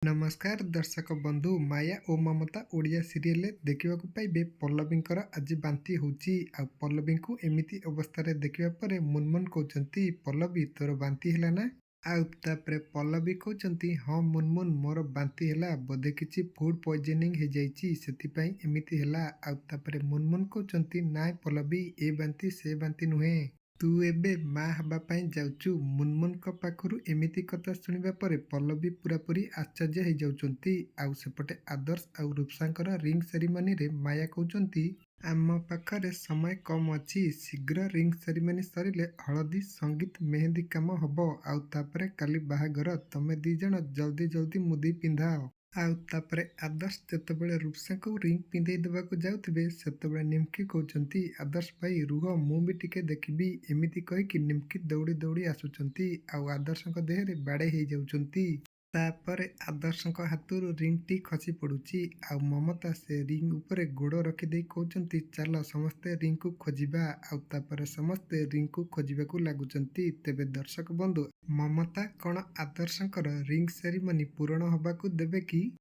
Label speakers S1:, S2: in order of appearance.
S1: ନମସ୍କାର ଦର୍ଶକ ବନ୍ଧୁ, ମାୟା ଓ ମମତା ଓଡ଼ିଆ ସିରିଏଲରେ ଦେଖିବାକୁ ପାଇବେ ପଲ୍ଲବୀଙ୍କର ଆଜି ବାନ୍ତି ହେଉଛି। ଆଉ ପଲ୍ଲବୀଙ୍କୁ ଏମିତି ଅବସ୍ଥାରେ ଦେଖିବା ପରେ ମୁନମୁନ କହୁଛନ୍ତି, "ପଲ୍ଲବୀ, ତୋର ବାନ୍ତି ହେଲା ନା?" ଆଉ ତାପରେ ପଲ୍ଲବୀ କହୁଛନ୍ତି, "ହଁ ମୁନମୁନ, ମୋର ବାନ୍ତି ହେଲା। ବୋଧେ କିଛି ଫୁଡ୍ ପଏଜନିଂ ହେଇଯାଇଛି, ସେଥିପାଇଁ ଏମିତି ହେଲା।" ଆଉ ତାପରେ ମୁନମୁନ କହୁଛନ୍ତି, "ନାଇଁ ପଲ୍ଲବୀ, ଏ ବାନ୍ତି ସେ ବାନ୍ତି ନୁହେଁ। ତୁ ଏବେ ମା ହେବା ପାଇଁ ଯାଉଛୁ।" ମୁନମୁନଙ୍କ ପାଖରୁ ଏମିତି କଥା ଶୁଣିବା ପରେ ପଲ୍ଲବୀ ପୂରାପୂରି ଆଶ୍ଚର୍ଯ୍ୟ ହେଇଯାଉଛନ୍ତି। ଆଉ ସେପଟେ ଆଦର୍ଶ ଆଉ ରୂପ୍ସାଙ୍କର ରିଙ୍ଗ ସେରିମନିରେ ମାୟା କହୁଛନ୍ତି, "ଆମ ପାଖରେ ସମୟ କମ୍ ଅଛି। ଶୀଘ୍ର ରିଙ୍ଗ ସେରିମନି ସରିଲେ ହଳଦୀ, ସଙ୍ଗୀତ, ମେହେନ୍ଦି କାମ ହବ, ଆଉ ତାପରେ କାଲି ବାହାଘର। ତମେ ଦି ଜଣ ଜଲଦି ଜଲଦି ମୁଦି ପିନ୍ଧାଅ।" ଆଉ ତାପରେ ଆଦର୍ଶ ଯେତେବେଳେ ରୂପ୍ସାଙ୍କୁ ରିଙ୍ଗ ପିନ୍ଧେଇ ଦେବାକୁ ଯାଉଥିବେ, ସେତେବେଳେ ନିମ୍କି କହୁଛନ୍ତି, "ଆଦର୍ଶ ଭାଇ, ରୁହ, ମୁଁ ବି ଟିକେ ଦେଖିବି।" ଏମିତି କହିକି ନିମ୍କି ଦୌଡ଼ି ଦୌଡ଼ି ଆସୁଛନ୍ତି ଆଉ ଆଦର୍ଶଙ୍କ ଦେହରେ ବାଡ଼େଇ ହେଇଯାଉଛନ୍ତି। ତାପରେ ଆଦର୍ଶଙ୍କ ହାତରୁ ରିଙ୍ଗଟି ଖସି ପଡୁଛି। ଆଉ ମମତା ସେ ରିଙ୍ଗ ଉପରେ ଗୋଡ଼ ରଖିଦେଇ କହୁଛନ୍ତି, "ଚାଲ ସମସ୍ତେ ରିଙ୍ଗକୁ ଖୋଜିବା।" ଆଉ ତାପରେ ସମସ୍ତେ ରିଙ୍ଗକୁ ଖୋଜିବାକୁ ଲାଗୁଛନ୍ତି। ତେବେ ଦର୍ଶକ ବନ୍ଧୁ, ମମତା କଣ ଆଦର୍ଶଙ୍କର ରିଙ୍ଗ ସେରିମନି ପୂରଣ ହବାକୁ ଦେବେ କି?